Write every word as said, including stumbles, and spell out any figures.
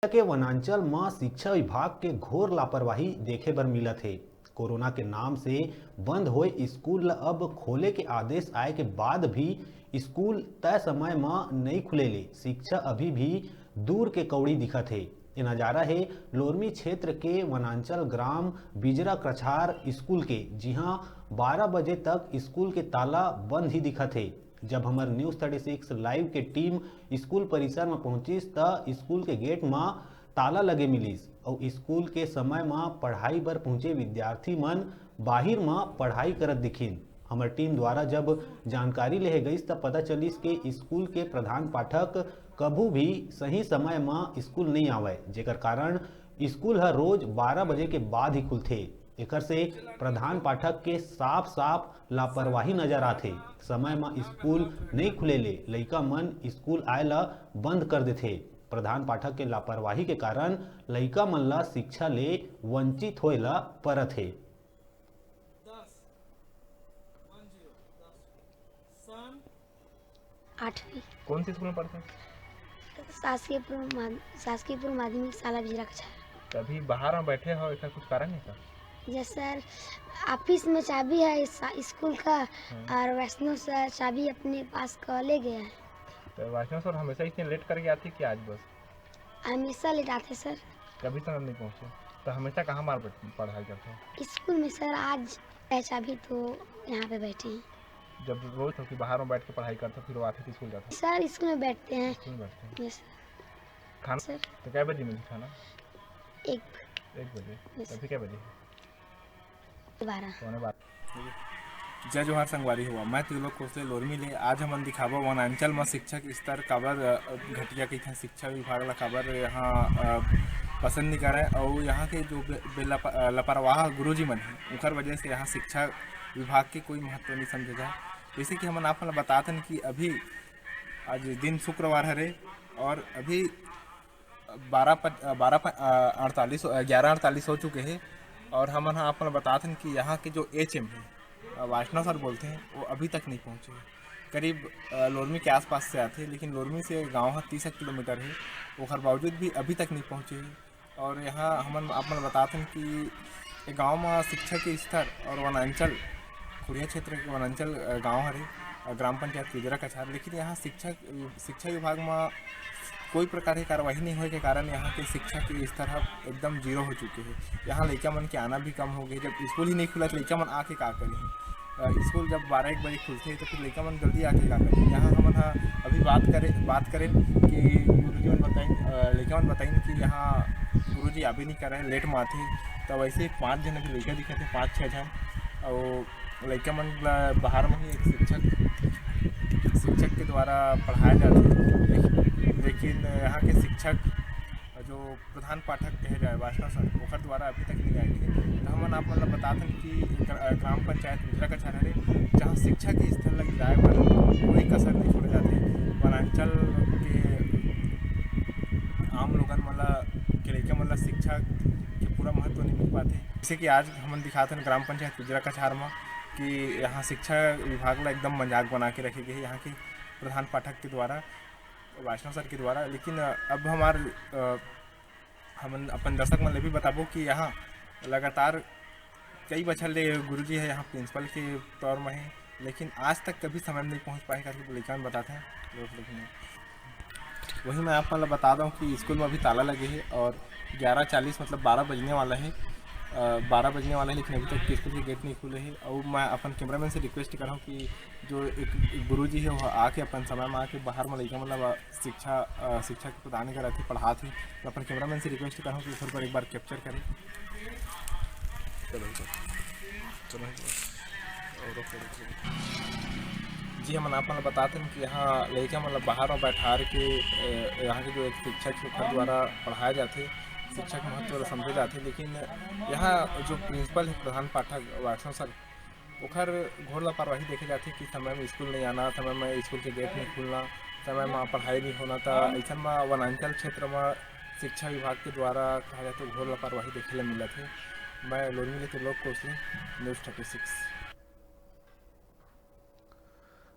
के वनांचल म शिक्षा विभाग के घोर लापरवाही देखे बर मिलत हे। कोरोना के नाम से बंद होए स्कूल ल अब खोले के आदेश आए के बाद भी स्कूल तय समय म नइ खुले ले शिक्षा अभी भी दूर के कौड़ी दिखत हे। ये नजारा हे लोरमी क्षेत्र के वनांचल ग्राम बिजरा कछार स्कूल के, जिहां बारह बजे तक स्कूल के ताला बंद ही दिखत हे। जब हमर News Thirty Six Live के टीम स्कूल परिसर म पहुंचिस, त स्कूल के गेट म ताला लगे मिलिस अउ स्कूल के समय म पढ़ाई बर पहुंचे विद्यार्थी मन बाहिर म पढ़ाई करत दिखिन। हमर टीम द्वारा जब जानकारी लेहे गइस, त पता चलिस के स्कूल के प्रधान पाठक कभू भी सही समय म स्कूल नइ आवय, जेकर कारण स्कूल ह रोज बारह बजे के बाद ही खुलथे। एकर से प्रधान पाठक के साफ-साफ लापरवाही नजर आथे। समय म स्कूल नइ खुले ले लइका मन स्कूल आए ल बंद कर देथे। प्रधान पाठक के लापरवाही के कारण लइका मन ल शिक्षा ले वंचित होए ल परत हे। आठवीं। कौन से स्कूल में पढ़ते हैं? शासकीय पूर्व माध-, शासकीय पूर्व माध्यमिक शाला बिजरा कछार। तो अभी बाहर में बैठे हो, ऐसा कुछ कारण है क्या? यस सर, ऑफिस में चाबी है इस सा-, स्कूल का, हम्म। और वैष्णव सर चाबी अपने पास का ले गया है। तो वैष्णव सर हमेशा इतने लेट करके आते कि आज बस? हमेशा लेट आते सर। कभी समय नहीं पहुँचे? तो हमेशा कहाँ मार बैठ-, पढ़ाई करते हो? स्कूल में सर, आज है चाबी तो यहाँ पे बैठे हैं। जब रोज हो कि बाहर में बैठ के पढ़ाई करते हो, फिर वो आते तो स्कूल जाते हो? सर, स्कूल में बैठते हैं। स्कूल में बैठते हैं। Yes sir. खाना सर। तो कै बजे मिलथे खाना? एक। एक बजे। यस। अभी कै बजे? बारह। पौने बारह। जय जोहार संगवारी हो, मैं त्रिलोक खोसले लोरमी ले। आज हमन दिखाबो वनांचल म शिक्षक स्तर काबर, अ, घटिया कहिथन, शिक्षा विभाग ला काबर यहाँ, अ, पसंद नहीं करे, अउ यहाँ के जो बे-, बेला-, अ, लापरवाह गुरुजी मन हे, उकर वजह से यहाँ शिक्षा विभाग के कोई महत्व नहीं समझे जाए। जैसे कि हमन आप मन ला बतात हन कि अभी आज दिन शुक्रवार हरे और अभी बारह पच-, अ, बारह प-, अ, अड़तालीस, अ, ग्यारह अड़तालीस हो चुके हे और हमन ह आप मन ला बतात हन कि यहाँ के जो एचएम हे, अ, वासना सर बोलते हैं, वो अभी तक नहीं पहुँचे हे। करीब, अ, लोरमी के आसपास से आथे, लेकिन लोरमी से गाँव ह तीस किलोमीटर हे, ओखर बावजूद भी अभी तक नहीं पहुँचे हे। और यहाँ हमन आप मन ला बतात हन कि ये गाँव म शिक्षा के स्तर और वनांचल, खुड़िया क्षेत्र के वनांचल, अ, गाँव हरे, अ, ग्राम पंचायत पिजरा कछार, लेकिन यहाँ शिक्षा, शिक्षा विभाग म कोई प्रकार के कार्यवाही नहीं होए के कारण यहाँ के शिक्षा के स्तर ह एकदम जीरो हो चुके हे। यहाँ लइका मन के आना भी कम हो गए, जब स्कूल ही नहीं खुला तो लइका मन आके का करही? अ, स्कूल जब बारह एक बजे खुलथे तो फिर लइका मन जल्दी आके का करही? यहाँ हमन ह अभी बात करे, बात करेन कि गुरुजी मन बताइन, अ, लइका मन बताइन कि यहाँ गुरुजी आबे नहीं करे, लेट में आथे। तो वैसे पाँच झन अभी लइका दिखत हे, पाँच छः झन, अउ लइका मन ला बाहर में ही एक शिक्षक, शिक्षक के द्वारा पढ़ाया जाथे, लेकिन, लेकिन यहाँ के शिक्षक जो प्रधान पाठक कहे जाए वासना सर, ओकर द्वारा अभी तक नहीं आए हे। तो हमन आप मन ला बतात हन कि ग्र-, ग्राम पंचायत बिजरा कछार हरे, जहाँ शिक्षा के स्तर ला गिराए बर कोई कसर नहीं छोड़े जाथे। वनांचल के आम लोगन मन ला, के लइका मन ला शिक्षा के पूरा महत्व नहीं मिल पाथे। जैसे कि आज हमन दिखात हन ग्राम पंचायत बिजरा कछार म कि यहाँ शिक्षा विभाग ला एकदम मजाक बना के रखे गए हे यहाँ के प्रधान पाठक के द्वारा, वासना सर के द्वारा। लेकिन, अ, अब हमार, अ, हमन अपन दर्शक मन ले भी बताबो कि यहाँ लगातार कई बछर ले गुरुजी हे यहाँ प्रिंसिपल के तौर म हे, लेकिन आज तक कभी समय में नहीं पहुँच पाए करके लइका मन बताते हैं। वही मैं आप मन ला बता दूँ कि स्कूल में अभी ताला लगे हे और ग्यारह चालीस, मतलब बारह बजने वाला हे, अ, बारह बजने वाला हे, लेकिन अभी तक स्कूल के गेट नहीं खुले हे। और मैं अपन कैमरामैन से रिक्वेस्ट कर रहा हूँ कि जो एक गुरुजी हे, वो आके अपन समय में आके बाहर में लइका मन ला शिक्षा, अ, शिक्षा के प्रदान करत हे, पढ़ात हे। तो अपन कैमरामैन से रिक्वेस्ट करहूँ कि ओकर बर एक बार कैप्चर करे। चलो, चलो। चलो, चलो। और ओके, ओके। जी, हमन आप मन ल बतात हन कि यहाँ लइका मन ल बाहर में बैठार के, अ, यहाँ के जो एक शिक्षक हे, ओकर द्वारा पढ़ाया जाथे, शिक्षा के महत्व ल समझे जाथे, लेकिन यहाँ जो प्रिंसिपल हे, प्रधान पाठक वैष्णव सर, ओखर घोर लापरवाही देखे जाथे कि समय में स्कूल नहीं आना, समय में स्कूल के गेट नहीं खुलना, समय में पढ़ाई नहीं होना, त अइसन में वनांचल क्षेत्र में शिक्षा विभाग के द्वारा कहा जाए तो घोर लापरवाही देखे ले मिलत हे। मैं लोरमी ले Trilok Kosli, News Thirty Six।